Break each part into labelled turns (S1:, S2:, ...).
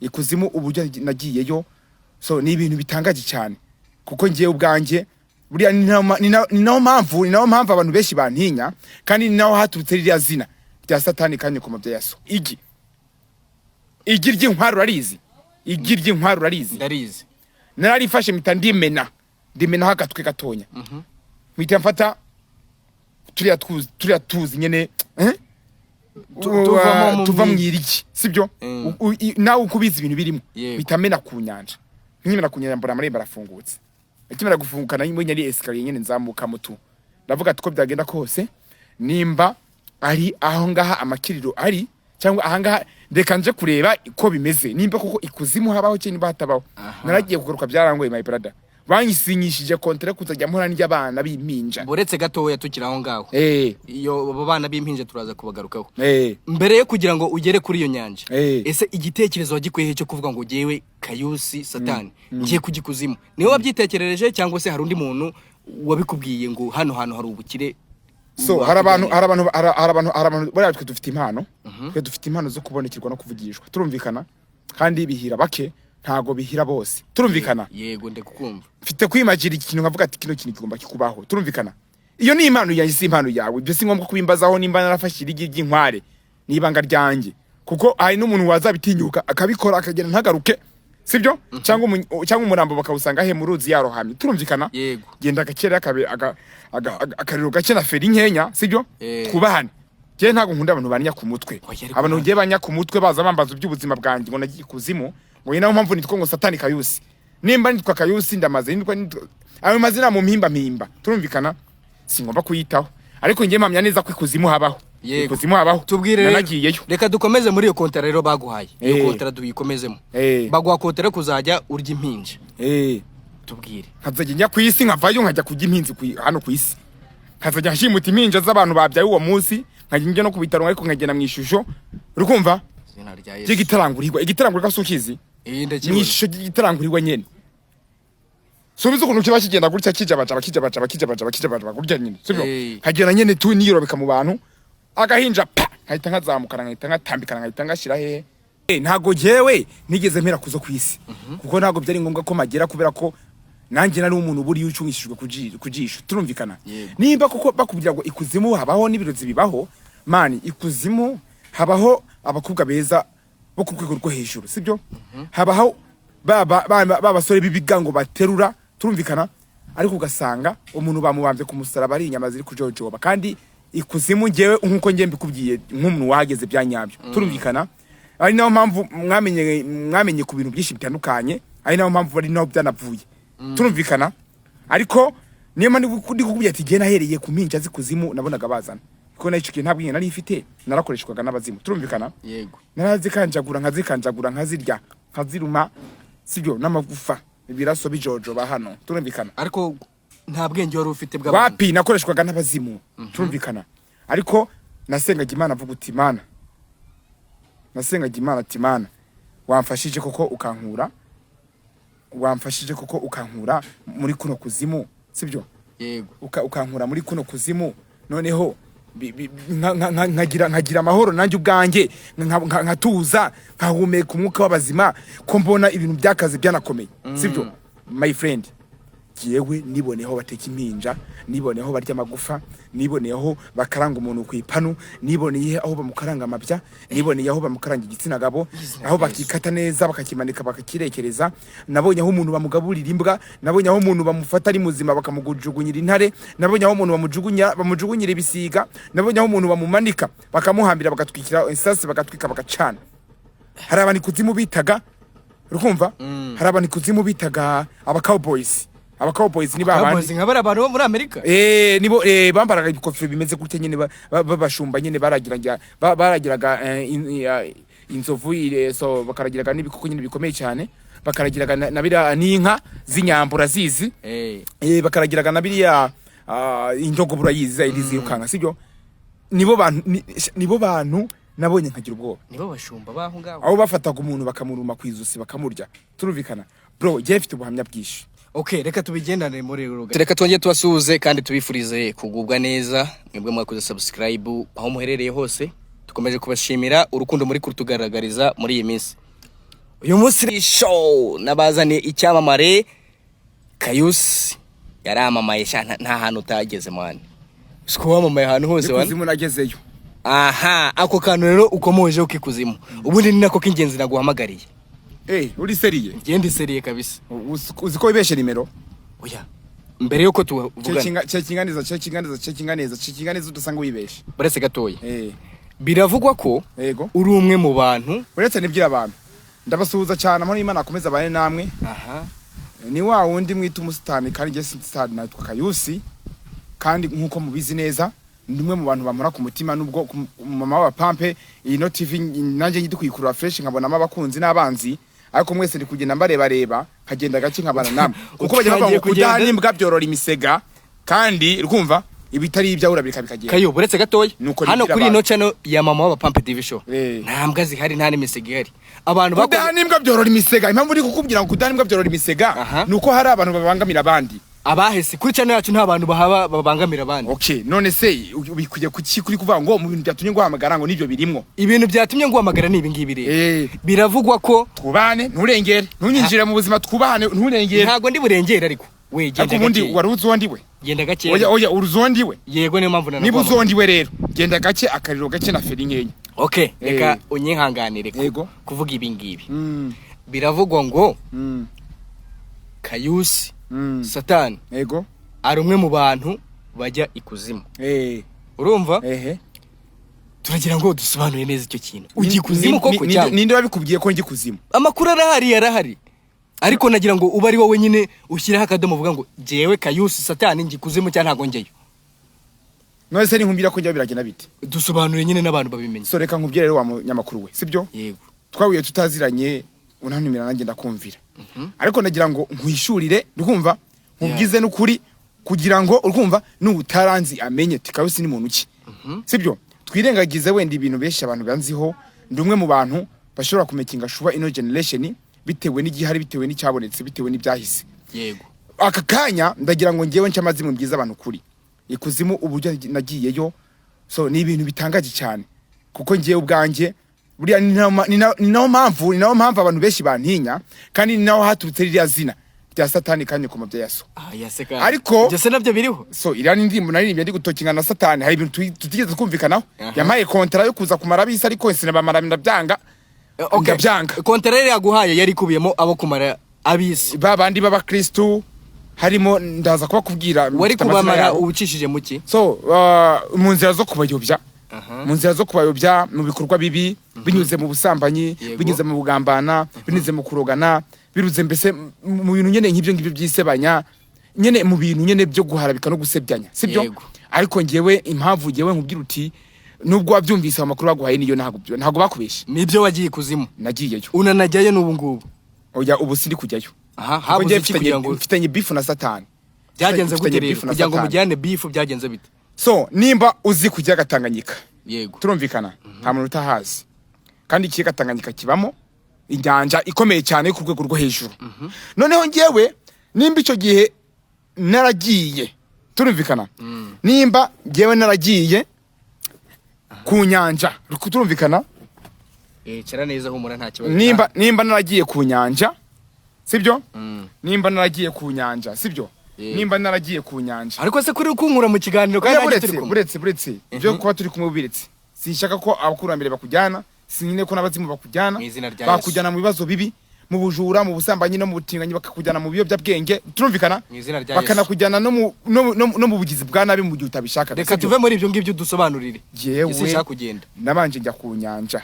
S1: Ikuzimu uburyo nagiyeyo, so ni ibintu bitangaje cyane, kuko ngiye ubwanjye buriya ni naho mpamvu abantu benshi bantinya, kandi ni naho haturutse ririya zina rya Satani kanye ku mabya ya so. Igi ry'inkware urarizi? Igi ry'inkware urarizi?
S2: Ndarizi.
S1: Nararifashe, mpita ndimenaho agatwe gatonya, mpita mfata turiya tuzi nyene, eh?
S2: Tuvamo mu
S1: Tuva mu irigi, sibyo? Nawe uko ubizi ibintu birimo.
S2: Yego.
S1: Mpita mena ku nyanja. Nkimena ku nyanja, mbona amarembo arafungutse. Akimara gufunguka, nayo mbonye ari escalier nyene, nzamukamo tu. Ndavuga ati ko byagenda kose, nimba ari aho ngaha amakiriro ari, cyangwa aha ngaha, reka nje kureba ko bimeze, nimba koko ikuzimu habaho cyangwa nimba hatabaho. Naragiye, kugaruka byarangoye, my brother. Banyisinyishije contrat kuzajya mpora ndya abana b'impinja.
S2: Buretse gatoya, tukiri aho ngaho, iyo abo bana b'impinja turaza kubagarukaho. Mbere yo kugira ngo ugere kuri iyo nyanja, ese igitekerezo wagikuye he cyo kuvuga ngo jyewe Kayusi Satani ngiye kujya ikuzimu? Niwe wabyitekerereje, cyangwa se hari undi muntu wabikubwiye ngo hano hantu hari ubukire?
S1: So hari abantu buriya twe dufite impano, twe dufite impano zo kubonekerwa no kuvugishwa, turumvikana? Kandi bihira bake, ntago bihira bose, turumvikana?
S2: Yego, ndikukumva.
S1: Mfite kwimagira ikintu nkavuga ati kino kintu kigomba kikubaho, turumvikana? Iyo ni impano yanjye, si impano yawe. Ibyo si ngombwa kubimbazaho. Nimba narafashe irigi ry'inkware, ni ibanga ryanjye, kuko hari n'umuntu wazabitinyuka akabikora, akagenda ntagaruke, sibyo? Cyangwa umurambo bakawusanga he mu ruzi yarohamye, turumvikana?
S2: Yego.
S1: Genda gakera, akabe akariro gake na feri nkenya, sibyo? Twubahane. Njyewe ntabwo nkunda abantu banya ku mutwe.
S2: Oya, ariko
S1: Abantu ngiye banya ku mutwe, baza bambaza iby'ubuzima bwanjye ngo nagiye ikuzimu, ngo ni nayo mpamvu nitwa ngo Satani Kayusi. Nimba nitwa Kayusi, ndamaze nitwa ayo mazina mu mpimba mpimba, turumvikana? Singomba kuyitaho, ariko njye mpamya neza ko ikuzimu habaho. Ikuzimu habaho.
S2: Tubwire rero.
S1: Nanagiyeyo.
S2: Reka dukomeze muri iyo contrat rero baguhaye, iyo contrat tuyikomezemo. Baguha contrat kuzajya urya impinja. Tubwire.
S1: Nkazajya njya ku isi, nkavayo, nkajya kurya impinzi hano ku isi, nkazajya nshimuta impinja z'abantu babyaye uwo munsi, nkajya njya no ku bitaro, ariko nkagenda mu ishusho, uri kumva?
S2: Izina rya Yesu.
S1: Ry'igitarangurirwa. Igitarangurirwa si ukizi?
S2: Iyi
S1: Mu
S2: ndakibona.
S1: ishusho ry'igitarangurirwa nyene. Subiza ukuntu kiba kigenda gutya, kijabajaba, kijabajaba, kijabajaba, kijabajaba gutya nyene, sibyo? Nkagenda nyene tu niyorobeka mu bantu, agahinja pa, nkahita nkazamukana, nkahita nkatambikana, nkahita ngashyira hehe. Ntago jewe nigeze mpera kuzo ku isi, kuko ntago byari ngombwa ko magera, kubera ko nanjye nari umuntu buriya ucungishijwe ku jisho, turumvikana?
S2: Yego.
S1: Nimba koko bakubwira ngo ikuzimu habaho n'ibirozi bibaho, man, ikuzimu habaho abakobwa beza bo ku rwego rwo hejuru, sibyo? Habaho ba basore b'ibigango baterura, turumvikana? Ariko ugasanga umuntu bamubambye ku musaraba ari inyama ziri kujojoba. Kandi ikuzimu, ngewe nkuko ngiye mbikubwiye nk'umuntu wahageze bya nyabyo, turumvikana, ari nayo mpamvu mwamenye ku bintu byinshi bitandukanye, ari nayo mpamvu ari naho byanavuye, turumvikana? Ariko niyo mpamvu ndi kukubwira ati ngiye nahereye ku mpinja z'ikuzimu nabonaga bazana, kuko nayo icyo gihe nta bwenge nari mfite, narakoreshwaga n'abazimu, turumvikana?
S2: Yego.
S1: Narazikanjagura, nkazikanjagura, nkazirya, nkaziruma, sibyo? N'amagufa, ibiraso bijojoba hano, turumvikana?
S2: Ariko nta bwenge wari ufite bw'abantu.
S1: Wapi, nakoreshwaga n'abazimu, turumvikana? Ariko nasengaga Imana, avuga uti Imana, nasengaga Imana ati Imana wamfashije koko ukankura, wamfashije koko ukankura muri kuno kuzimu, sibyo?
S2: Yego.
S1: Ukankura muri kuno kuzimu, noneho nkagira amahoro nanjye ubwanjye, nkatuza, nkahumeka umwuka w'abazima, ko mbona ibintu byakaze byanakomeye, sibyo? My friend, jewe niboneyeho bateka impinja, niboneyeho barya amagufa, niboneyeho bakaranga umuntu ku ipanu, niboneye aho bamukaranga amabya, niboneye aho bamukaranga igitsina gabo,
S2: Izina
S1: aho
S2: rya Yesu.
S1: bakikata neza, bakakimanika, bakakirekereza. Nabonye aho umuntu bamugaburira imbwa, nabonye aho umuntu bamufata ari muzima bakamujugunyira intare, nabonye aho umuntu bamujugunyira ibisiga, nabonye aho umuntu bamumanika, bakamuhambira, bagatwikira isasi, bagatwika, bagacana. Hari abantu ikuzimu bitaga, urukumva, hari abantu ikuzimu bitaga aba cowboys. Aba cowboys ni babandi
S2: Cowboys, nka bariya bantu bo muri Amerika.
S1: Nibo bambaraga ibikofero bimeze gutya nyene, babashumba nyene, baragiraga baragiraga inzovu, so bakaragiraga n'ibikoko nyene bikomeye cyane, bakaragiraga na biriya n'inka z'inyambo urazizi. Bakaragiraga na biriya indogobe urayizi, zayindi zirukanka, sibyo? Nibo bantu nabonye nkagira ubwoba.
S2: Nibo bashumba baho ngaho.
S1: Aho bafataga umuntu bakamuruma ku izosi, bakamurya, turumvikana? Bro, njyewe mfite ubuhamya bwinshi.
S2: Okay, reka tubigendane muri ruga. Reka twongere tubasuhuze kandi tubifurize kugubwa neza, mwebwe mwakoze subscribe aho muherereye hose. Dukomeje kubashimira urukundo muri kutugaragariza muri iyi minsi. Uyu munsi show nabazaniye icyamamare Kayusi. Yaramamaye sha, nta hantu utageze man. Siko wamamaye ahantu hose wana.
S1: Ikuzimu nagezeyo.
S2: Aha, ako kantu rero ukomoje ukikuzimu, ubundi ni nako k'ingenzi naguhamagariye.
S1: Eh, uri sérieux?
S2: Ngende sérieux kabisa.
S1: Uzi ko wibeshe nimero?
S2: Oya, mbere yuko tuvugana.
S1: Checkinga neza, checkinga neza, checkinga neza, checkinga neza, udasanga wibeshe.
S2: Buretse gatoya.
S1: Eh.
S2: Biravugwa ko
S1: Yego.
S2: uri umwe mu bantu.
S1: Uretse nibwira abantu, ndabasuhuza cyane, amahoro y'Imana akomeza abane namwe. Ni wa wundi mwita umusitani, kandi njye sitani natwa Kayusi, kandi nkuko mubizi neza ndi umwe mu bantu bamura ku mutima, nubwo mama wa Pampe iyi no TV nanjye ndi kuyikurura fresh, nkabonamo abakunzi n'abanzi, ariko mwese ndi kugenda mbarebareba, nkagenda gake nkabana namwe, kuko bajya bavuga ngo
S2: Utangiye kugenda.
S1: Kudaha n'imbwa byorora imisega, kandi rwumva ibitari ibyawe urabireka bikagenda.
S2: Kayo, buretse gatoya.
S1: Nuko
S2: hano
S1: nibwira
S2: kuri
S1: abantu.
S2: Ino channel ya mama wa Pampe TV Show, nta mbwa zihari, nta n'imisega ihari. Abantu
S1: Kudaha
S2: bakoze
S1: n'imbwa byorora imisega, impamvu uri kukubwira ngo kudaha n'imbwa byorora imisega ni uko hari abantu babangamira abandi.
S2: Abahese kuri channel yacu nta bantu bahaba babangamira abandi.
S1: Okay, none se ubikwiye kuki kuri kuvuga ngo mu bintu byatumye nguhamagara ngo nibyo birimwo?
S2: Ibintu byatumye nguhamagara ni ibi ngibi rero. Biravugwa ko
S1: Twubahane, nturengere, ntunyinjire mu buzima, twubahane, nturengere.
S2: Ntabwo ndi burengere, ariko we genda
S1: Ariko ubundi
S2: gake.
S1: wari uzi uwo ndiwe?
S2: Genda gake.
S1: Oya, oya, uri uwo ndiwe?
S2: Yego, niyo mpamvu
S1: Niba
S2: nanaguhamagara.
S1: uzi uwo ndiwe rero, genda gake, akariro gake na feri nkenya.
S2: Okay, reka unyihanganire kuvuga ibi ngibi. Biravugwa ngo Kayusi Satani ari umwe mu bantu bajya ikuzimu. Urumva?
S1: Ehe.
S2: Turagira ngo dusobanure neza icyo kintu. Ujya ikuzimu koko cyangwa?
S1: Ninde wabikubwiye ko njya ikuzimu?
S2: Amakuru arahari, yarahari, ariko nagira ngo ube ari wowe nyine ushyiraho akadomo uvuga ngo jyewe Kayusi Satani njya ikuzimu cyangwa ntabwo njyayo.
S1: None se ninkumbwira ko njyayo biragenda bite?
S2: Dusobanure nyine n'abantu babimenye.
S1: So reka nkubwire rero wa munyamakuru we, sibyo?
S2: Yego.
S1: Twahuye tutaziranye, unantumira nanjye ndakumvira, ariko nagira ngo nkwishurire, ndumva nkubwize n'ukuri kugira ngo urumva n'utaranzi amenye tikawusi ni muntu ki, sibyo? Twirengagize wenda ibintu benshi abantu banziho, ndi umwe mu bantu bashobora kumakinga sure ino generation, bitewe n'igihari, bitewe n'icyabonetse, bitewe n'ibyahise. Aka kanya ndagira ngo ngewe nce amazimwe, mbwiza abantu kuri ikuzimu uburyo nagiyeyo. So ni ibintu bitangaje cyane, kuko ngewe ubwanjye buriya ni naho mpamvu abantu benshi bantinya, kandi ni naho haturutse ririya zina rya Satani kandi ku mabya ya so.
S2: Ah, yaseka.
S1: Ariko
S2: Ibyo se nabyo biriho?
S1: So iriya ni indirimbo naririmbye ndi gutokinga na Satani, hari ibintu tutigeze twumvikanaho. Yampaye kontara yo kuza kumara abisi, ariko sinabamara, ndabyanga. Ndabyanga.
S2: Kontara yari yaguhaye yari ikubiyemo abo kumara abisi?
S1: Ba bandi b'abakristu harimo, ndaza kubakubwira,
S2: Wari
S1: mfite amazina
S2: kubamara
S1: yabo.
S2: ucishije mu ki?
S1: So mu nzira zo kubayobya, mu nzira zo kubayobya mu bikorwa bibi, binyuze mu busambanyi, binyuze mu bugambana, binyuze mu kurogana, binyuze mbese mu bintu nyene nk'ibyo ngibyo byisebanya nyene, mu bintu nyene byo guharabika no gusebyanya, sibyo?
S2: Yego.
S1: Ariko ngewe impamvu ngewe nkubwira uti nubwo wabyumvise, ayo makuru baguhaye niyo, ntabwo bakubeshe.
S2: Nibyo, wagiye ikuzimu?
S1: Nagiyeyo.
S2: Unanajyayo n'ubu ngubu?
S1: Oya, ubu sindi kujyayo.
S2: Aha
S1: Kuko
S2: habuze
S1: ngewe
S2: iki kugira ngo
S1: mfitanye beef na Satani.
S2: Byagenze gute
S1: Mfitanye
S2: rero
S1: beef na
S2: kugira ngo
S1: Satani.
S2: mujyane beef? Byagenze bite?
S1: So nimba uzi ku kiyaga Tanganyika,
S2: Yego.
S1: turumvikana, nta muntu utahazi, kandi ikiyaga Tanganyika kibamo inyanja ikomeye cyane ku rwego rwo hejuru. Noneho ngewe nimba icyo gihe naragiye, turumvikana, nimba ngewe naragiye ku nyanja, turumvikana?
S2: Cara neza, humura, nta kibazo.
S1: Nimba naragiye ku nyanja, sibyo? Nimba naragiye ku nyanja, sibyo? Nimba naragiye ku nyanja.
S2: Ariko se kuri kunkura mu kiganiro kandi
S1: Oya,
S2: nanjye
S1: buretse
S2: turi kumwe?
S1: Buretse ibyo kuba turi kumwe, biretse, sinshaka ko abakurambere bakujyana, sinyine ko n'abazimu bakujyana.
S2: Mu izina rya
S1: Bakujyana mu bibazo bibi, mu bujura, mu busambanyi no mu butinganyi, bakakujyana mu biyobyabwenge, turumvikana?
S2: Mu izina rya Yesu.
S1: Bakanakujyana no mu bugizi bwa nabi mu gihe utabishaka.
S2: Reka
S1: Sibyo?
S2: tuve muri ibyo ngibyo, dusobanurire.
S1: Jewe
S2: Ese nshaka kugenda.
S1: nabanje njya ku nyanja,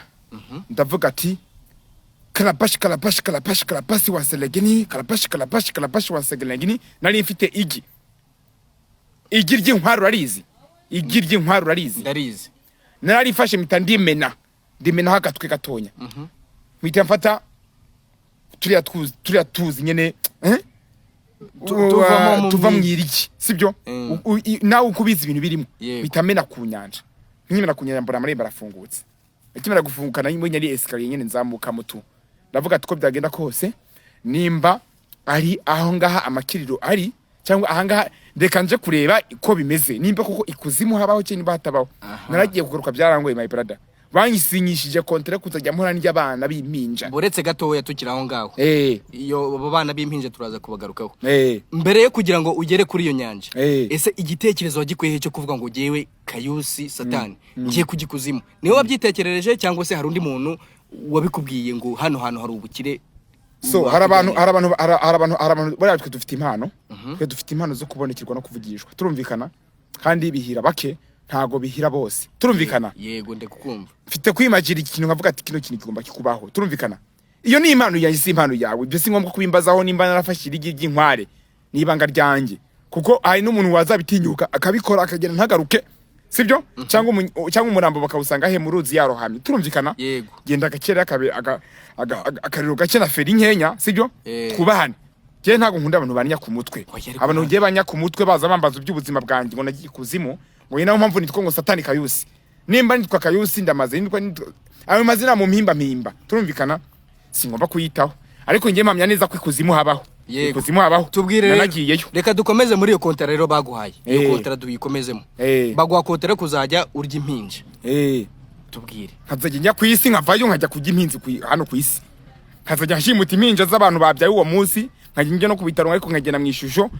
S1: ndavuga ati karabashi karabashi karabashi karabasi wa selegeni karabashi karabashi karabashi wa selegeni. Nari mfite igi, igi ry'inkwaru, urarizi? Igi ry'inkwaru urarizi?
S2: Ndarizi.
S1: Nararifashe mpita ndimena, ndimenaho agatwe gatonya, mpita mfata turiya tuzi, turiya tuzi nyene, eh?
S2: Tuvamo
S1: Tuva mu irigi, sibyo? Nawe uko ubizi ibintu birimo.
S2: Yego.
S1: Mpita mena ku nyanja. Nkimena ku nyanja mbona amarembo arafungutse. Akimara gufunguka nayo ari escalier nyene, nzamukamo tu, ndavuga ati ko byagenda kose, nimba ari aho ngaha amakiriro ari cyangwa aha ngaha, reka nje kureba ko bimeze, nimba koko ikuzimu habaho cyangwa nimba hatabaho. Naragiye, kugaruka byarangoye, my brother. Banyisinyishije contrat kuzajya mpora ndya abana b'impinja.
S2: Buretse gatoya, tukiri aho ngaho, iyo abo bana b'impinja turaza kubagarukaho. Mbere yo kugira ngo ugere kuri iyo nyanja, ese igitekerezo wagikuye he cyo kuvuga ngo ngewe Kayusi Satani ngiye kujya ikuzimu? Niwe wabyitekerereje cyangwa se hari undi muntu wabikubwiye ngo hano hantu hari ubukire?
S1: So hari abantu hari abantu hari hari abantu hari abantu buriya twe dufite impano, twe dufite impano zo kubonekerwa no kuvugishwa, turumvikana? Kandi bihira bake, ntago bihira bose, turumvikana?
S2: Yego, ndakukumva.
S1: Mfite kwimagira ikintu nkavuga ati kino kintu kigomba kikubaho, turumvikana? Iyo ni impano yanjye, si impano yawe. Ibyo si ngombwa kubimbazaho. Nimba narafashe irigi ry'inkware, ni ibanga ryanjye, kuko hari n'umuntu wazabitinyuka akabikora akagenda ntagaruke, sibyo? Cyangwa umurambo bakawusanga he mu ruzi yarohamye, turumvikana?
S2: Yego.
S1: Genda gakera akariro gake na feri nkenya, sibyo? Twubahane. Njyewe ntabwo nkunda abantu banya ku mutwe.
S2: Oya, ariko
S1: Abantu ngiye banya ku mutwe baza bambaza iby'ubuzima bwanjye ngo nagiye ikuzimu, ngo ni nayo mpamvu nitwa ngo Satani Kayusi. Nimba nitwa Kayusi, ndamaze nitwa ayo mazina mu mpimba mpimba, turumvikana? Singomba kuyitaho, ariko njye mpamya neza ko ikuzimu habaho. Ikuzimu habaho.
S2: Tubwire rero.
S1: Nanagiyeyo.
S2: Reka dukomeze muri iyo contrat rero baguhaye, iyo contrat tuyikomezemo. Baguha contrat yo kuzajya urya impinja. Tubwire.
S1: Nkazajya njya ku isi, nkavayo nkajya kurya impinzi hano ku isi, nkazajya nshimuta impinja z'abantu babyaye uwo munsi, nkajya njya no ku bitaro, ariko nkagenda mu ishusho,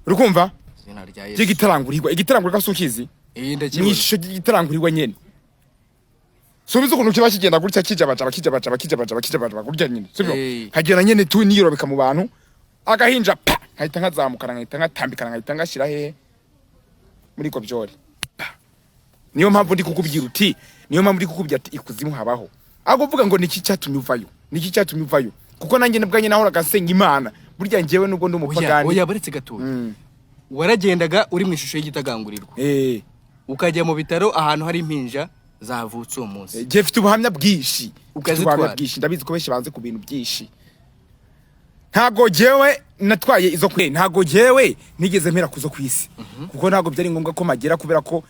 S1: uri kumva,
S2: Izina rya Yesu.
S1: ry'igitarangurirwa. Igitarangurirwa si ukizi?
S2: Iyi
S1: Mu
S2: ndakibona.
S1: ishusho ry'igitarangurirwa nyene. Subiza ukuntu kiba kigenda gutya, kijabajaba, kijabajaba, kijabajaba, kijabajaba gutya nyene, sibyo? Nkagenda nyene tu niyirobeka mu bantu, agahinja pa, nkahita nkazamukana, nkahita nkatambikana, nkahita ngashyira hehe? Muri gobyori. Pa. Niyo mpamvu ndi kukubwira uti, niyo mpamvu ndi kukubwira ati ikuzimu habaho. Ahubwo uvuga ngo niki cyatumye uvayo, niki cyatumye uvayo? Kuko nanjye nubwanjye nahoraga nsenga Imana. Burya njyewe nubwo ndi
S2: Oya.
S1: umupagani.
S2: Oya, baretse gatoya. Waragendaga uri mu ishusho y'igitagangurirwa, ukajya mu bitaro ahantu hari impinja zavutse uwo munsi.
S1: Njye mfite ubuhamya bwinshi. Mfite
S2: Ukazitwara.
S1: ubuhamya bwinshi. Ndabizi ko benshi banze ku bintu byinshi. Ntago jyewe natwaye izo kwe, ntago jyewe nigeze mpera kuzo ku isi, kuko ntago byari ngombwa ko magera, kubera ko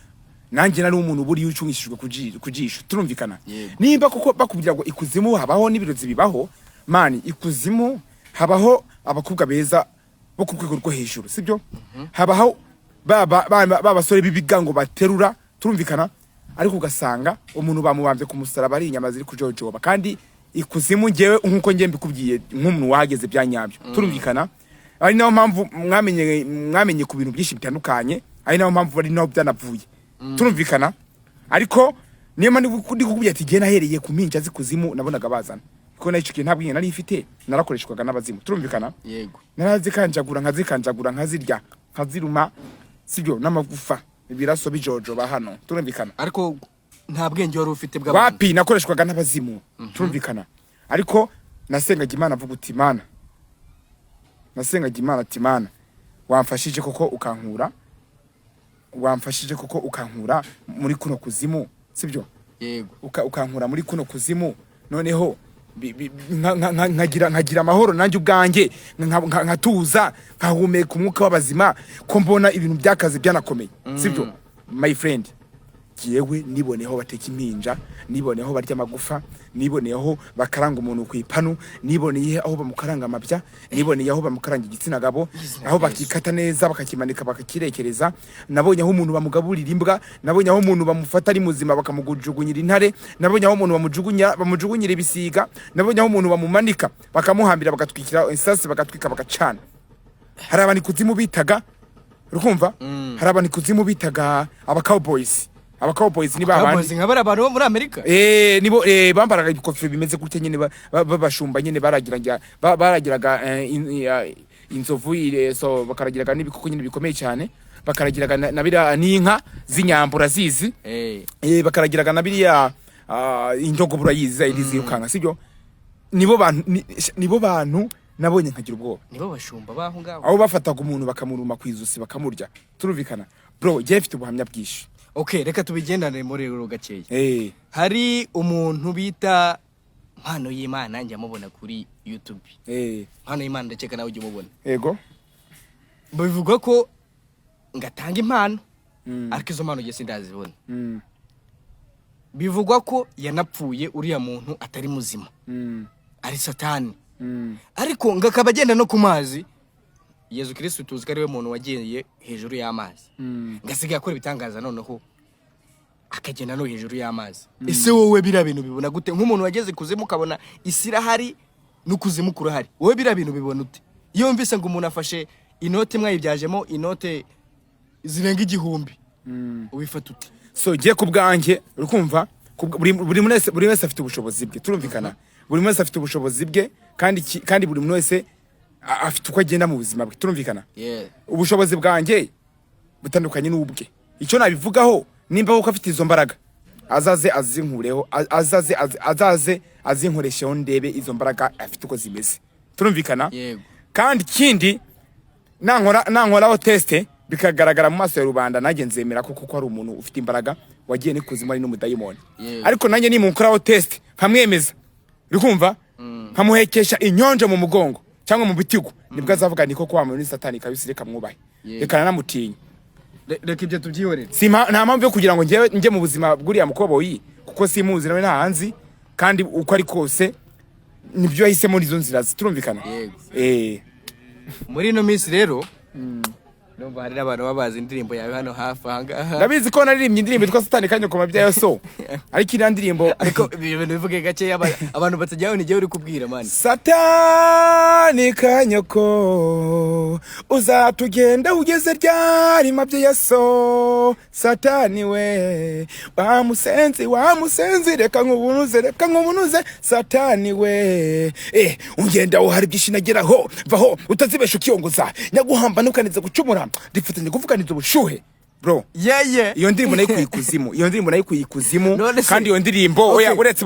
S1: nanjye nari umuntu buriya ucungishijwe ku jisho, turumvikana?
S2: Yego.
S1: Nimba koko bakubwira ngo ikuzimu habaho n'ibirozi bibaho, man, ikuzimu habaho abakobwa beza bo ku rwego rwo hejuru, sibyo? Habaho ba basore b'ibigango baterura, turumvikana? Ariko ugasanga umuntu bamubambye ku musaraba ari inyama ziri kujojoba. Kandi ikuzimu, ngewe nkuko ngiye mbikubwiye nk'umuntu wahageze bya nyabyo, turumvikana, ari nayo mpamvu mwamenye ku bintu byinshi bitandukanye, ari nayo mpamvu ari naho byanavuye, turumvikana? Ariko niyo mpamvu ndi kukubwira ati ngiye nahereye ku mpinja z'ikuzimu nabonaga bazana, kuko nayo icyo gihe nta bwenge nari mfite, narakoreshwaga n'abazimu, turumvikana?
S2: Yego.
S1: Narazikanjagura, nkazikanjagura, nkazirya, nkaziruma, sibyo? N'amagufa, ibiraso bijojoba hano, turumvikana?
S2: Ariko nta bwenge wari ufite bw'abantu.
S1: Wapi, nakoreshwaga n'abazimu, turumvikana? Ariko nasengaga Imana avuga uti Imana, nasengaga Imana ati Imana wamfashije koko ukankura, wamfashije koko ukankura muri kuno kuzimu, sibyo?
S2: Yego.
S1: Ukankura muri kuno kuzimu, noneho nkagira amahoro nanjye ubwanjye, nkatuza, nkahumeka umwuka w'abazima, ko mbona ibintu by'akazi byanakomeye, sibyo? My friend, jewe niboneyeho bateka impinja, niboneyeho barya amagufa, niboneyeho bakaranga umuntu ku ipanu, niboneye aho bamukaranga amabya, niboneye aho bamukaranga igitsina gabo,
S2: Izina
S1: aho
S2: rya Yesu.
S1: bakikata neza bakakimanika bakakirekereza. Nabonye aho umuntu bamugaburira imbwa, nabonye aho umuntu bamufata ari muzima bakamujugunyira intare, nabonye aho umuntu bamujugunyira ibisiga, nabonye aho umuntu bamumanika bakamuhambira, bagatwikira isasi, bagatwika, bagacana. Hari abantu ikuzimu bitaga, urukumva, hari abantu ikuzimu bitaga aba cowboys. Aba cowboys ni babandi
S2: Cowboys, nka bariya bantu bo muri Amerika.
S1: Nibo bambaraga ibikofero bimeze gutya nyene, babashumba nyene, baragiraga baragiraga inzovu, so bakaragiraga n'ibikoko nyene bikomeye cyane, bakaragiraga na biriya n'inka z'inyambo urazizi. Bakaragiraga na biriya indogobe urayizi, iri zirukanka, sibyo? Nibo bantu nabonye nkagira ubwoba.
S2: Nibo bashumba baho ngaho.
S1: Aho bafataga umuntu bakamuruma ku izosi bakamurya, turumvikana? Bro, njyewe mfite ubuhamya bwinshi.
S2: Okay, reka tubigendane muri rero gakeya. Hari umuntu bita Mpano y'Imana, njya mubona kuri YouTube. Mpano y'Imana, ndakeka nawe ujya umubona.
S1: Yego.
S2: Bivuga ko ngatanga impano, ariko izo mpano njye sindazibona. Bivugwa ko yanapfuye, uriya muntu atari muzima, ari Satani, ariko ngo akaba agenda no ku mazi. Yezu Kirisitu tuzi ko ari we muntu wagiye hejuru y'amazi, ngo asigaye akora ibitangaza noneho. Akagenda no hejuru y'amazi. Ese wowe biriya bintu bibona gute, nk'umuntu wageze ikuzimu, ukabona isi irahari n'ukuzimu kurahari? Wowe biriya bintu bibona ute, iyo wumvise ngo umuntu afashe inote imwe ayibyajemo inote zirenga 1000, ubifata ute?
S1: So ngiye ku bwanjye, urikumva, buri wese afite ubushobozi bwe, turumvikana? Buri wese afite ubushobozi bwe, kandi buri muntu wese afite uko agenda mu buzima bwe, turumvikana? Ubushobozi bwanjye butandukanye n'ubwe. Icyo nabivugaho, nimba koko afite izo mbaraga, azaze azinkureho, azaze azinkoresheho, ndebe izo mbaraga afite uko zimeze, turumvikana?
S2: Yego.
S1: Kandi ikindi, nankoraho test bikagaragara mu maso ya rubanda, nanjye nzemera ko kuko hari umuntu ufite imbaraga wagiye n'ikuzimu, ari n'umudayimoni. Ariko nanjye nimunkoraho test nkamwemeza, uri kumva, nkamuhekesha inyonjo mu mugongo cyangwa mu bitigo, nibwo azavuga ni koko wa muntu ni Satani kabisa, reka mwubahe. Reka nanamutinye.
S2: Reka ibyo tubyihorere.
S1: Nta mpamvu yo kugira ngo njyewe njye mu buzima bw'uriya mukoboyi, kuko simuzi, nawe ntahanzi, kandi uko ari kose nibyo yahisemo izo nzira, turumvikana?
S2: Yego.
S1: Eh.
S2: Muri ino minsi rero numva hari n'abantu baba bazi indirimbo yawe hano hafi aha ngaha.
S1: Ndabizi ko naririmbye indirimbo yitwa Satani Kanyoko Mabyayo, so ariko iriya ndirimbo
S2: Ariko ibi bintu bivuge gakeya, abantu batajyaho, ni jyewe uri kubwira, man.
S1: Satani kanyoko, uzatugenda ugeze ryari mabye ya so? Satani we, wa musenzi, wa musenzi, reka nkubunuze, reka nkubunuze, Satani we. Ungenda hari byinshi nageraho, vaho utazibesha ukiyongoza, nyaguhamba ntukanize gucumura, ndifatanya kuvuganiza ubushuhe, bro.
S2: Yeye.
S1: Iyo ndirimbo nayikuye ikuzimu, iyo ndirimbo nayikuye ikuzimu.
S2: None se-
S1: Kandi iyo ndirimbo, oya, uretse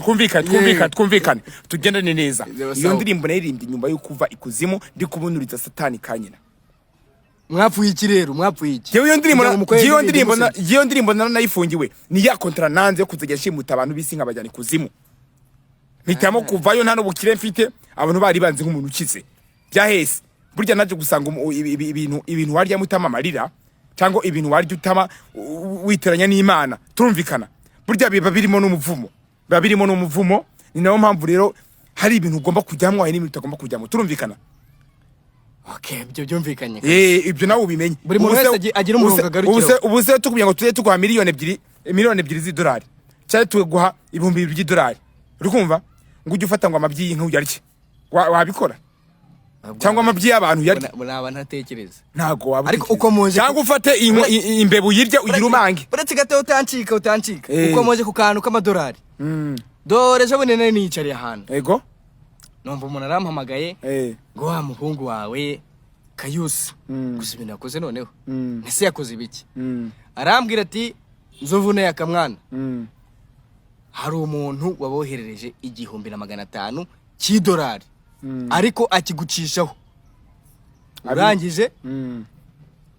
S1: twumvikane, twumvikane, twumvikane, tugendane neza.
S2: Sawa.
S1: Iyo ndirimbo nayirimbye nyuma yo kuva ikuzimu, ndi kubunuriza Satani kanyina.
S2: Mwapfuye iki rero? Mwapfuye iki?
S1: Jewe iyo ndirimbo
S2: Kugira ngo mukore
S1: jewe iyo
S2: indirimbo
S1: ndirimbo
S2: imusebya.
S1: Jewe iyo ndirimbo nanayifungiwe, ni ya contrat nanze yo kuzajya nshimuta abantu b'isi nkabajyana ikuzimu, mpitamo kuvayo nta n'ubukire mfite. Abantu bari banzi nk'umuntu ukize byahese. Burya naje gusanga ibintu warya mutama amarira, cyangwa ibintu warya utama witeranya n'Imana, turumvikana, burya biba birimo n'umuvumo, biba birimo n'umuvumo. Ni nayo mpamvu rero hari ibintu ugomba kujyamo, hari n'ibintu utagomba kujyamo, turumvikana?
S2: Okay, ibyo byumvikanye.
S1: Eh, ibyo nawe ubimenye.
S2: Buri muntu
S1: Ubu se-
S2: wese agira umurongo agarukiraho.
S1: Ubu se tukubwira ngo tujye tuguha 2 miliyoni, 2 miliyoni z'idolari, cyangwa tuguha 2000 by'idolari, uri kumva, ngo ujye ufata ngo amabyi y'inka uyarye, wabikora? Cyangwa amabyi y'abantu uyarye?
S2: Naba ntatekereza.
S1: Ntago waba
S2: Ariko
S1: utekereza.
S2: uko muje-
S1: Cyangwa ufate imbeba uyirye, ugire umange.
S2: Uretse gato, utancika, utancika.
S1: Eh.
S2: Uko muje ku kantu k'amadolari, dore ejo bundi nari niyicariye ahantu, numva umuntu arampamagaye ngo wa muhungu wawe Kayusi, gusa ibintu yakoze noneho. Ese yakoze ibiki? Arambwira ati Nzovu ne Yakamwana, hari umuntu waboherereje 1500 cy'idolari, ariko akigucishaho, urangije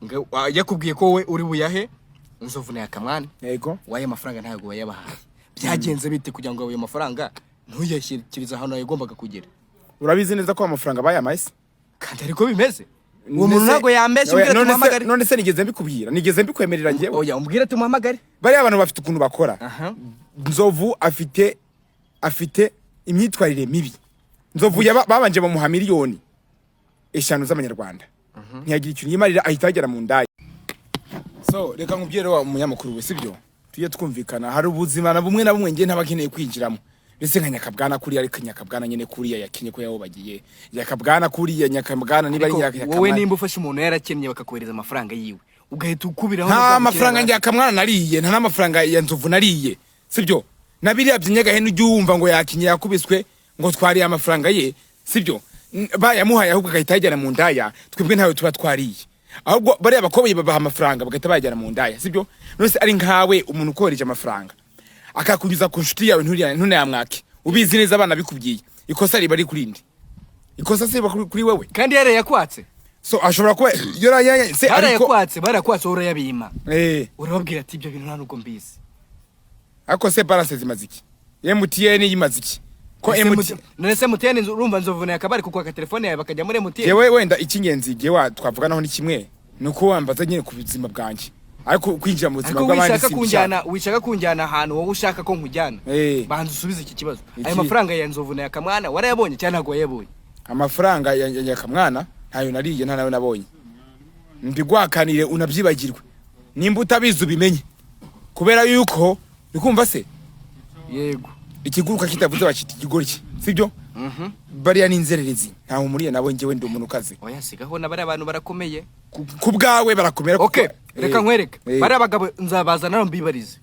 S2: ngo yakubwiye ko wowe uri buyahe Nzovu na Yakamwana. Wayo mafaranga ntabwo wayabahaye. Byagenze bite kugira ngo ayo mafaranga ntuyashyikirize ahantu yagombaga kugera?
S1: Urabizi neza ko amafaranga bayamaye se?
S2: Kandi ariko bimeze, uwo muntu ntabwo yambeshye.
S1: Oya,
S2: Umbwira
S1: none se-
S2: tumuhamagare.
S1: None se nigeze mbikubwira? Nigeze mbikwemerera njyewe?
S2: Oya, umbwire tumuhamagare.
S1: Bariya abantu bafite ukuntu bakora. Nzovu afite imyitwarire mibi. Nzovu babanje bamuha 5 miliyoni z'amanyarwanda, ntiyagira ikintu yimarira, ahita agera mu ndaya. So reka nkubwire wa umunyamakuru we, sibyo? Tujye twumvikana, hari ubuzima na bumwe na bumwe njye ntaba nkeneye kwinjiramo, mbese nka Nyakabwana kuriya. Ariko Nyakabwana nyine kuriya yakinye ko yawobagiye Nyakabwana kuriya, Nyakabwana niba ari
S2: Ariko
S1: Nyakamwana.
S2: wowe nimba ufashe umuntu yarakennye, bakakohereza amafaranga yiwe, ugahita ukubiraho
S1: Nta
S2: n'ubwa
S1: mafaranga
S2: bukene.
S1: Nyakamwana nariye, nta n'amafaranga ya Nzovu nariye, sibyo? Na biriya by'inyagahene ujya wumva ngo yakinye, yakubiswe, ngo twariye amafaranga ye, sibyo? Bayamuhaye ahubwo agahita yajyana mu ndaya. Twebwe ntayo tuba twariye, ahubwo bariya bakoboyi babaha amafaranga bagahita bayajyana mu ndaya, sibyo? None se ari nkawe, umuntu ukohereje amafaranga akakunyuza ku nshuti yawe, ntunayamwake ubizi neza, abana bikubwiye, ikosa riba ari kuri nde? Ikosa se riba kuri wewe?
S2: Kandi yarayakwatse.
S1: So ashobora kuba yarayaya se, ariko
S2: Barayakwatse, barayakwatse, wowe urayabima.
S1: Eh.
S2: Urababwira ati ibyo bintu nta nubwo mbizi.
S1: Ariko se balance zimaze iki? MTN yimaze iki ko
S2: Ese
S1: MTN
S2: None se MTN, urumva Nzovu akaba ari kukwaka telefone yawe bakajya muri MTN?
S1: Jewe wenda icy'ingenzi igihe wa twavuganaho ni kimwe, ni uko wambaza nyine ku buzima bwanjye, ariko kwinjira mu buzima
S2: Ariko
S1: bw'abandi
S2: wishaka
S1: simbishaka.
S2: kunjyana, wishaka kunjyana ahantu wowe ushaka ko nkujyana.
S1: Eh.
S2: Banza usubize iki kibazo.
S1: Iki?
S2: Ayo mafaranga ya Nzovu na Yakamwana warayabonye cyangwa ntabwo wayabonye?
S1: Amafaranga ya Nyakamwana ntayo nariye, nta nayo nabonye. Mbigwakanire unabyibagirwe, nimba utabizi ubimenye. Kubera yuko uri se?
S2: Yego.
S1: Ikiguruka kitavuze bakita ikigoryi, sibyo? Bariya ni inzererezi, ntawe umuriye nabo, njyewe ndi umuntu ukaze.
S2: Oya, sigaho na bariya bantu barakomeye.
S1: Ku bwawe barakomera.
S2: Okay, reka nkwereke. Bariya bagabo nzabazana nabo mbibarize,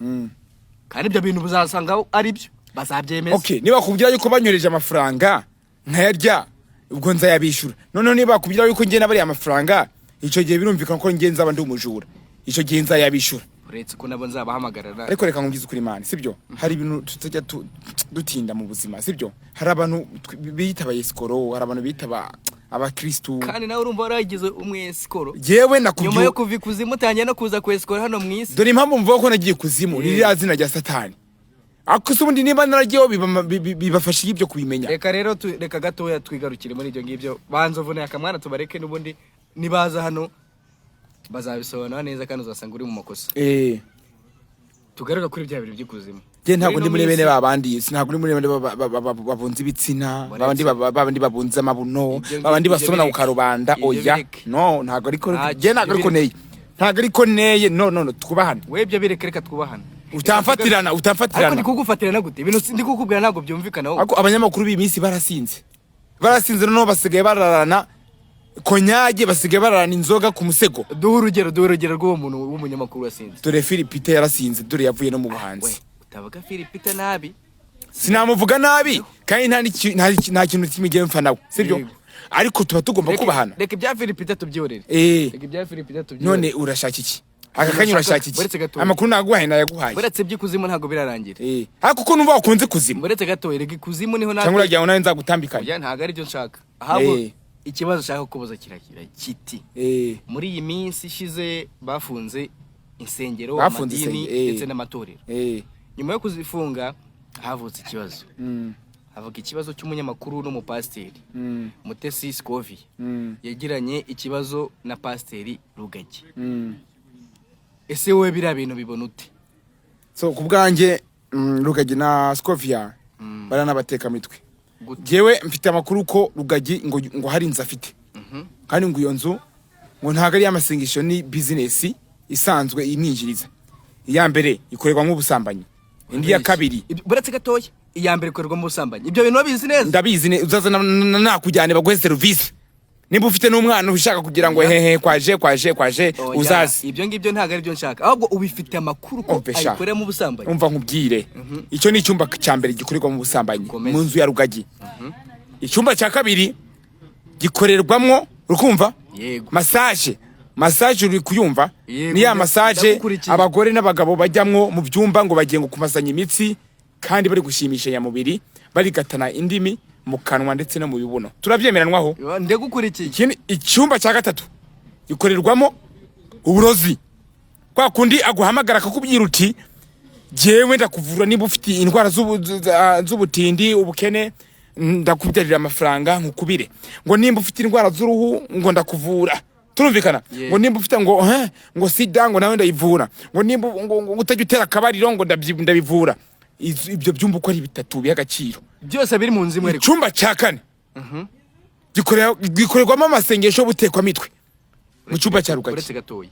S2: kandi ibyo bintu uzasanga ari byo bazabyemeza.
S1: Okay, niba bakubwira yuko banyoreje amafaranga nkayarya, ubwo nzayabishyura. Noneho niba bakubwira yuko njye nabariya amafaranga, icyo gihe birumvikana ko njye nzaba ndi umujura, icyo gihe nzayabishyura.
S2: Uretse ko nabo nzabahamagarara.
S1: Ariko reka nkubwize ukuri, man, sibyo? Hari ibintu tutajya dutinda mu buzima, sibyo? Hari abantu biyita abayesikoro, hari abantu biyita abakristu.
S2: Kandi nawe urumva waragize umwesikoro.
S1: Yewe,
S2: Nyuma
S1: nakubwiye.
S2: yo kuva ikuzimu utangiye no kuza kwesikora hano mu isi.
S1: Dore impamvu mvuga ko nagiye kuzimu ni ririya zina rya Satani. Ariko se ubundi niba naragiyeho bibafasha ibyo kubimenya?
S2: Reka rero reka gatoya twigarukire muri ibyo ngibyo. Banza uvune akamwana, tubareke, n'ubundi nibaza hano bazabisobanura neza, kandi uzasanga uri mu makosa. Tugaruka kuri bya bintu by'ikuzimu.
S1: Njye ntabwo ndi muri
S2: ino
S1: bene
S2: minsi-
S1: ba bandi, ntabwo ndi muri bene babunze ibitsina,
S2: Uretse-
S1: babandi babunze amabuno,
S2: Ibyo ngibyo
S1: babandi basomana ku
S2: bireke.
S1: karubanda.
S2: Ibyo
S1: Oya.
S2: bireke.
S1: No, ntabwo ariko
S2: Ntacyo,
S1: njye ntabwo ariko
S2: ibyo
S1: neye, ntabwo ariko neye. No, no, no, twubahane.
S2: We, ibyo bireke, reka twubahane.
S1: Utamfatirana.
S2: Ariko
S1: Utamfatirana.
S2: ndi kugufatirana gute? Ibintu ndi kukubwira ntabwo byumvikana wowe.
S1: Ariko abanyamakuru b'iyi minsi barasinze, barasinze. Noneho basigaye bararana konyage, basigaye bararana inzoga ku musego.
S2: Duhe urugero rw'uwo muntu w'umunyamakuru wasinze.
S1: Dore Philipite yarasinze, dore yavuye no mu
S2: We,
S1: buhanzi.
S2: utavuga Philipite nabi.
S1: Sinamuvuga nabi, kandi nta kintu kimwe ngiye mfa nawe, sibyo?
S2: Yego.
S1: Ariko tuba tugomba kubahana.
S2: Reka ibya Philipite tubyihorere. Reka ibya Philipite tubyihorere.
S1: None urashaka iki aka kanya? Urashaka iki?
S2: Uretse gato.
S1: Amakuru naguhaye nayaguhaye.
S2: Uretse iby'ikuzimu ntabwo birarangira.
S1: Ariko kuko numva wakunze kuzimu.
S2: Uretse gato, reka ikuzimu niho
S1: Cyangwa
S2: natwe.
S1: uragira ngo nawe nzagutambikanye?
S2: Oya, ntabwo aribyo nshaka. Ahubwo ikibazo nshaka kubaza kiragira kiti: muri iyi minsi ishize bafunze insengero,
S1: Bafunze
S2: amadini
S1: insengero.
S2: ndetse n'amatorero. Nyuma yo kuzifunga havutse ikibazo, havuka ikibazo cy'umunyamakuru n'umupasiteri Mutesi Scovia yagiranye ikibazo na Pasiteri Rugagi. Ese wowe biriya bintu bibona ute?
S1: So, ku bwanjye, Rugagi na Scovia bariya n'abatekamitwe.
S2: Gute?
S1: Jewe mfite amakuru ko Rugagi ngo hari inzu afite, kandi ngo iyo nzu ngo ntabwo ari iy'amasengesho, ni bizinesi isanzwe imwinjiriza. Iya mbere ikorerwamo ubusambanyi, indi ya kabiri
S2: Buretse gatoya, iya mbere ikorerwamo ubusambanyi, ibyo bintu wabizi neza?
S1: Ndabizi, uzaza nakujyane baguhe serivisi, nimba ufite n'umwana ushaka kugira ngo
S2: Oya.
S1: hehe kwaje kwaje kwaje.
S2: Oya,
S1: Uzaze.
S2: ibyo ngibyo ntabwo aribyo nshaka, ahubwo ubifite amakuru ko
S1: Umve sha.
S2: ayikoreramo ubusambanyi?
S1: Umva nkubwire, icyo ni icyumba cya mbere gikorerwamo ubusambanyi
S2: Komeza.
S1: mu nzu ya Rugagi. Icyumba cya kabiri gikorerwamo, urukumva?
S2: Yego.
S1: Massage, massage uri kuyumva?
S2: Yego,
S1: Ni ya massage
S2: ndagukurikiye.
S1: abagore n'abagabo bajyamwo mu byumba ngo bagiye ngo kumasanya imitsi, kandi bari gushimisha nyamubiri, barigatana indimi mu kanwa ndetse no mu bibuno. Turabyemeranwaho?
S2: Ndagukurikiye.
S1: Ikindi, icyumba cya gatatu gikorerwamo uburozi, kwa kundi aguhamagara akakubwira uti: "Jyewe ndakuvura niba ufite indwara z'ubutindi, ubukene, ndakubyarira amafaranga nkukubire," ngo nimba ufite indwara z'uruhu ngo ndakuvura. Turumvikana? Ngo nimba ufite ngo ngo sida, ngo nawe ndayivura, ngo nimba ngo utajya utera akabariro, ngo ndabivura. Ibyo byumba uko ari bitatu biha agaciro.
S2: Byose biri mu nzu imwe ariko?
S1: Icyumba cya kane gikorerwamo amasengesho y'ubutekwamitwe mu cyumba cya Rugagi.
S2: Uretse gatoya,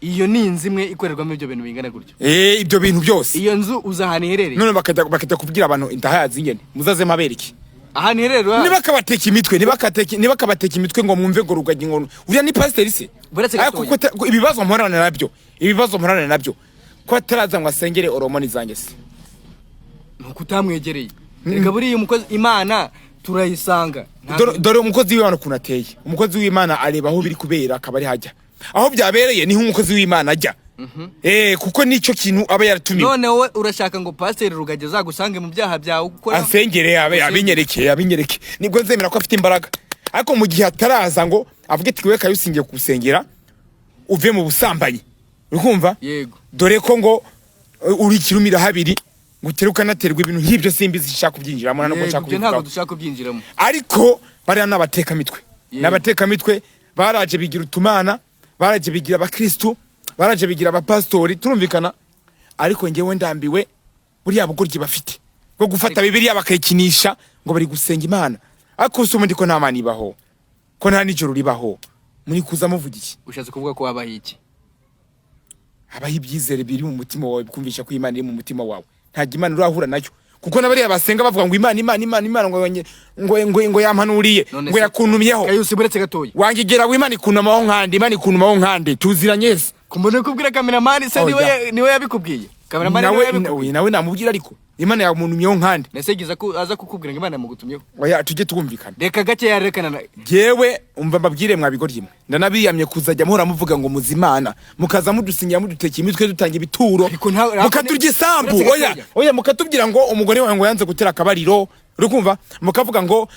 S2: iyo ni inzu imwe ikorerwamo ibyo bintu bingana gutyo?
S1: Ibyo bintu byose.
S2: Iyo nzu uzi ahantu iherereye?
S1: None bakajya kubwira abantu indahazi nyene muzaze mpabereke.
S2: Ahantu iherereye urahazi?
S1: Nibakabateka imitwe, nibakabateka imitwe ngo mwumve ngo Rugagi ngo uriya ni pasiteri se.
S2: Buretse
S1: Ariko
S2: gatoya.
S1: ko ibibazo mporana nabyo, ibibazo mporana nabyo, ko ataraza ngo asengere oromoni zanjye se?
S2: Nuko utamwegereye. Reka buriya umukozi Imana turayisanga.
S1: Dore umukozi w'Imana ukuntu ateye. Umukozi w'Imana areba aho biri kubera akaba ari hajya, aho byabereye niho umukozi w'Imana ajya, kuko nicyo kintu aba yaratumiwe.
S2: None wowe urashaka ngo Pasiteri Rugagi azagusange mu byaha byawe ukora?
S1: Ansengere, abe abinyereke, abinyereke, nibwo nzemera ko afite imbaraga. Ariko mu gihe ataraza ngo avuge ati: "We Kayusi, ngiye kugusengera uve mu busambanyi," uri kumva?
S2: Yego.
S1: Dore ko ngo uri kirumira habiri, ngo utere ukanaterwa ibintu nk'ibyo, simbizi, nshaka kubyinjiramo nta nubwo
S2: Yego,
S1: nshaka
S2: ibyo ntabwo
S1: kubivugaho.
S2: dushaka kubyinjiramo.
S1: Ariko bariya ni abatekamitwe.
S2: Yego.
S1: Ni abatekamitwe, baraje bigira utumana, baraje bigira abakristu, baraje bigira abapasitori. Turumvikana? Ariko njyewe ndambiwe buriya bugoryi bafite bwo gufata Bibiliya bakayikinisha ngo bari gusenga Imana. Ariko si ubundi ko nta Mana ibaho, ko nta n'ijoro ribaho, muri kuza muvuga iki?
S2: Ushatse kuvuga ko wabaye iki?
S1: Habaho ibyizere biri mu mutima wawe bikumvisha ko Imana iri mu mutima wawe. Ntabwo Imana urahura nayo, kuko n'abariya basenga bavuga ngo Imana, Imana, Imana, Imana, ngo yampanuriye,
S2: None
S1: ngo
S2: se-
S1: yakuntumyeho.
S2: Kayusi, buretse gatoya.
S1: Wangegera we, Imana ikuntumaho nkande? Imana ikuntumaho nkande? Tuziranye se?
S2: Kumbona kubwira kameramani se?
S1: Oya.
S2: Niwe yabikubwiye? Kameramani niwe
S1: Nawe
S2: yabikubwiye?
S1: nawe namubwira, ariko Imana yamuntumyeho nkande?
S2: Nese yigize ko aza kukubwira ngo Imana yamugutumyeho?
S1: Oya, tujye twumvikana.
S2: Reka gake yarekana na
S1: Jewe umva mbabwire, mwabigoryi mwe, ndanabiyamye kuzajya muhora muvuga ngo muzimana, mukaza mudusinyira, mudutekera imitwe, dutanga ibituro,
S2: Ariko
S1: mukaturya isambu.
S2: Uretse
S1: Oya.
S2: gatoya.
S1: Oya, mukatubwira ngo umugore wawe ngo yanze gutera akabariro, uri kumva? Mukavuga ngo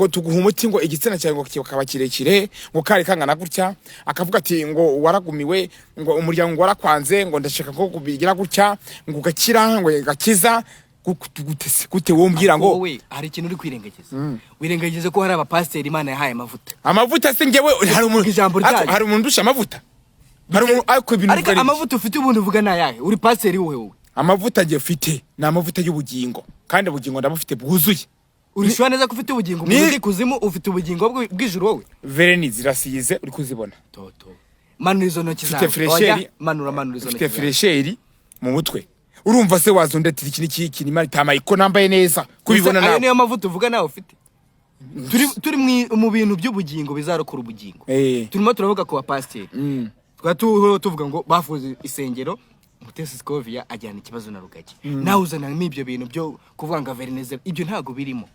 S1: tuguha umuti, ngo igitsina cyawe ngo kikaba kirekire, ngo kari kangana gutya. Akavuga ati ngo waragumiwe, ngo umuryango ngo warakwanze, ngo ndashaka ko kubigira gutya, ngo ugakira, ngo gakiza. Gute se? Gute wombwira ngo
S2: Wowe hari ikintu uri kwirengagiza. Wirengagiza ko hari abapasiteri Imana yahaye amavuta.
S1: Amavuta se njyewe hari umuntu
S2: Ijambo
S1: ariko
S2: ryayo.
S1: Hari umuntu undusha amavuta? Hari umuntu? Ariko ibintu
S2: Ariko
S1: uvuga ari
S2: amavuta ufite ubundi uvuga ni ayahe? Uri pasiteri wowe?
S1: Amavuta njye mfite ni amavuta y'ubugingo, kandi ubugingo ndabufite bwuzuye.
S2: Urishura neza ko ufite ubugingo? Umuntu uri kuzimu ufite ubugingo bw'ijuru wowe?
S1: Vernis zirasize, uri kuzibona?
S2: Toto, manura izo ntoki
S1: Mfite
S2: zawe.
S1: fraîcheur.
S2: Oya, manura, manura izo
S1: Mfite
S2: ntoki zawe.
S1: fraîcheur mu mutwe. Urumva se wazundetira iki n'iki iki? Imana itamaye ko nambaye neza kubibona
S2: Ese ayo
S1: nawe?
S2: niyo mavuta uvuga nawe ufite? Turi mu bintu by'ubugingo bizarokora ubugingo. Turimo turavuga ku bapasiteri. Twari tuvuga ngo bafuze isengero, Mutesi Scovia ajyana ikibazo na Rugagi, nawe uzanamo ibyo bintu byo kuvuga ngo vernis, ibyo ntabwo birimo.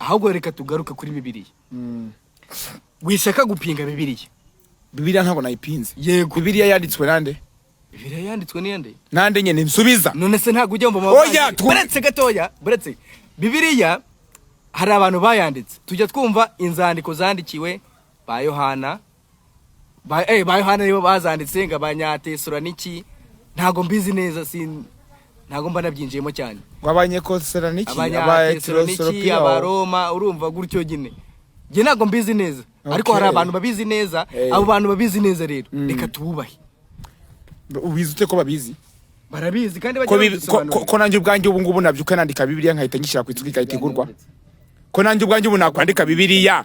S2: Ahubwo reka tugaruke kuri Bibiliya. Wishaka gupinga Bibiliya.
S1: Bibiliya ntabwo nayipinze.
S2: Yego.
S1: Bibiliya yanditswe nande?
S2: Bibiliya yanditswe n'iyande?
S1: Nande nyene? Nsubiza.
S2: None se ntabwo ujya mu
S1: Oya,
S2: Buretse gatoya, buretse. Bibiliya hari abantu bayanditse. Tujya twumva inzandiko zandikiwe ba Yohana, ba Yohana nibo bazanditse, ngo Abanyatesaloniki, ntabwo mbizi neza, sin ntabwo mba nabyinjiyemo cyane.
S1: Ngo Abanyekoseraniki?
S2: Abanyatesaloniki, Abaroma, urumva gutyo nyine. Njye ntabwo mbizi neza, ariko hari abantu babizi neza. Abo bantu babizi neza rero, reka tububahe.
S1: Ubizi ute ko babizi?
S2: Barabizi kandi
S1: Ko
S2: bajya babisobanura.
S1: Ko nanjye ubwanjye ubu ngubu nabyuka nandika Bibiliya, nkahita nyishyira ku isoko, igahita igurwa? Ko nanjye ubwanjye ubu nakwandika Bibiliya,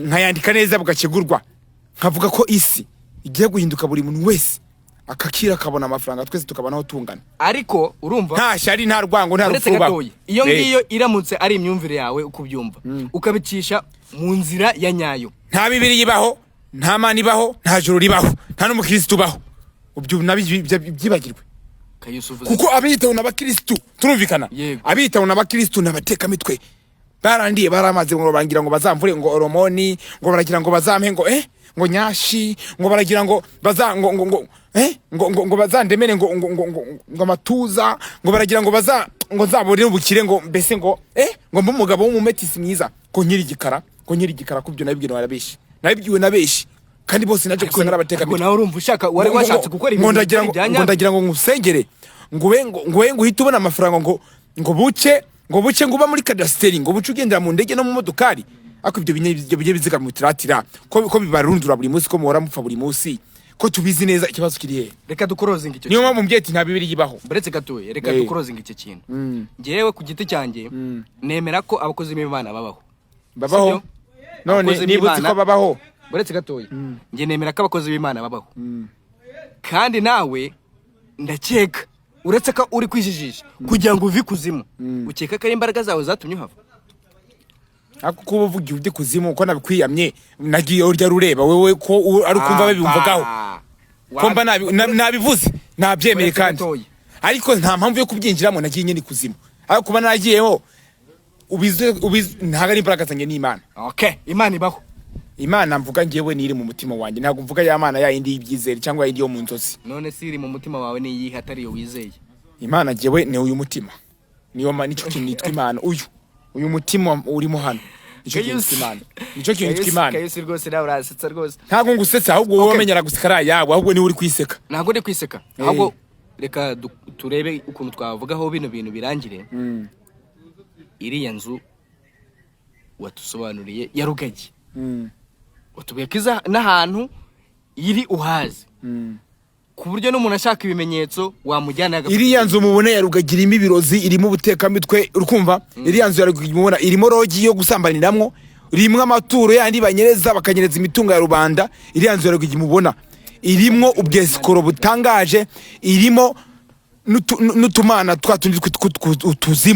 S1: nkayandika neza bugakigurwa, nkavuga ko isi igiye guhinduka, buri muntu wese akakira, akabona amafaranga, twese tukabona aho tungana,
S2: Ariko urumva,
S1: nta shyari, nta rwango, nta
S2: uretse
S1: rupfu rubaho.
S2: gatoya, iyo ngiyo iramutse ari imyumvire yawe uko ubyumva, ukabicisha mu nzira ya nyayo.
S1: Nta Bibiliya ibaho, nta Mana ibaho, nta juru ribaho, nta n'umukirisitu ubaho. Ibyo nabyo byibagirwe.
S2: Kayusufu.
S1: Kuko abiyitaho n'abakirisitu, turumvikana?
S2: Yego.
S1: Abiyitaho n'abakirisitu n'abatekamitwe, barandiye, baramaze, ngo bangira ngo bazamvure ngo hormone, ngo baragira ngo bazampe ngo nyashi, ngo baragira ngo baza ngo ngo ngo eh ngo ngo ngo bazandemere ngo amatuza, ngo baragira ngo baza ngo nzabone ubukire, ngo mbese ngo mbe umugabo w'umumetisi mwiza, ko nkiri igikara, ko nkiri igikara. Kubyo nabibwiwe na benshi, nabibwiwe na benshi, kandi bose naje gusanga ari
S2: Ariko
S1: abatekamitwe.
S2: nawe urumva ushaka, wari washatse gukora
S1: Ngo
S2: ibintu
S1: ndagira
S2: bitari
S1: ngo
S2: ibya
S1: ngo
S2: nyabyo.
S1: Ndagira ngo ngusengere, ngo ube ngo uhite ubona amafaranga, ngo buce ngo uba muri kadasiteri, ngo buce ugendera mu ndege no mu modokari. Ariko ibyo binyabiziga mutiratira, ko bibarundura buri munsi, ko muhora mupfa buri munsi, ko tubizi neza, ikibazo kiri hehe?
S2: Reka dukorozinga icyo
S1: Niyo
S2: kintu.
S1: mpamvu mbwiye ati nta Bibiliya ibaho.
S2: Buretse gatoya, reka dukorozinga icyo kintu. Njyewe ku giti cyanjye nemera ko abakozi b'Imana babaho.
S1: Babaho.
S2: Sibyo?
S1: None
S2: Abakozi
S1: niba uzi
S2: b'Imana-
S1: ko babaho.
S2: Buretse gatoya, njye nemera ko abakozi b'Imana babaho, kandi nawe ndakeka, uretse ko uri kwijijisha kugira ngo uve ikuzimu, ukeka ko ari imbaraga zawe zatumye uhava.
S1: Ariko kuba uvugiye ujye kuzimu, ko nabikwiyamye, nagiye urya rureba wewe, ko ari ukumva babimvugaho, ko mba nabivuze, nabyemeye.
S2: Uretse
S1: Kandi
S2: gatoya.
S1: ariko nta mpamvu yo kubyinjiramo. Nagiye nyine ikuzimu, ariko kuba nagiyeho ubizi, ubizi, ntabwo ari imbaraga zanjye, n'Imana.
S2: Okay, Imana ibaho.
S1: Imana mvuga ngewe niri mu mutima wanjye, ntabwo mvuga ya Mana ya yindi y'ibyizere cyangwa yindi yo mu nzozi.
S2: None si iri mu mutima wawe ni iyihe atari iyo wizeye?
S1: Imana ngewe ni uyu mutima, niyo nicyo kintu nitwa Imana. Uyu mutima urimo hano, nicyo kintu nitwa Imana, nicyo kintu nitwa Imana.
S2: Kayusi, rwose nawe urasetsa rwose.
S1: Ntabwo ngusetsa, ahubwo wowe
S2: Okay.
S1: wamenyera guseka ari ayawe, ahubwo niwe uri kwiseka.
S2: Ntabwo ndi kwiseka, ahubwo reka turebe ukuntu twavugaho bino bintu birangire. Iriya nzu watusobanuriye ya Rugagi, watubwiye ko iza n'ahantu iri uhazi, ku buryo n'umuntu ashaka ibimenyetso wamujyana agafata.
S1: Iriya nzu mubona ya Rugagi irimo ibirozi, irimo ubutekamitwe, urukumva? Iriya nzu ya Rugagi mubona irimo lodge yo gusambaniramo, irimo amaturo yandi banyereza, bakanyereza imitungo ya rubanda. Iriya nzu ya Rugagi mubona Irimo ubwesikoro butangaje, irimo n'utumana twa tundi twitwa utuzimu.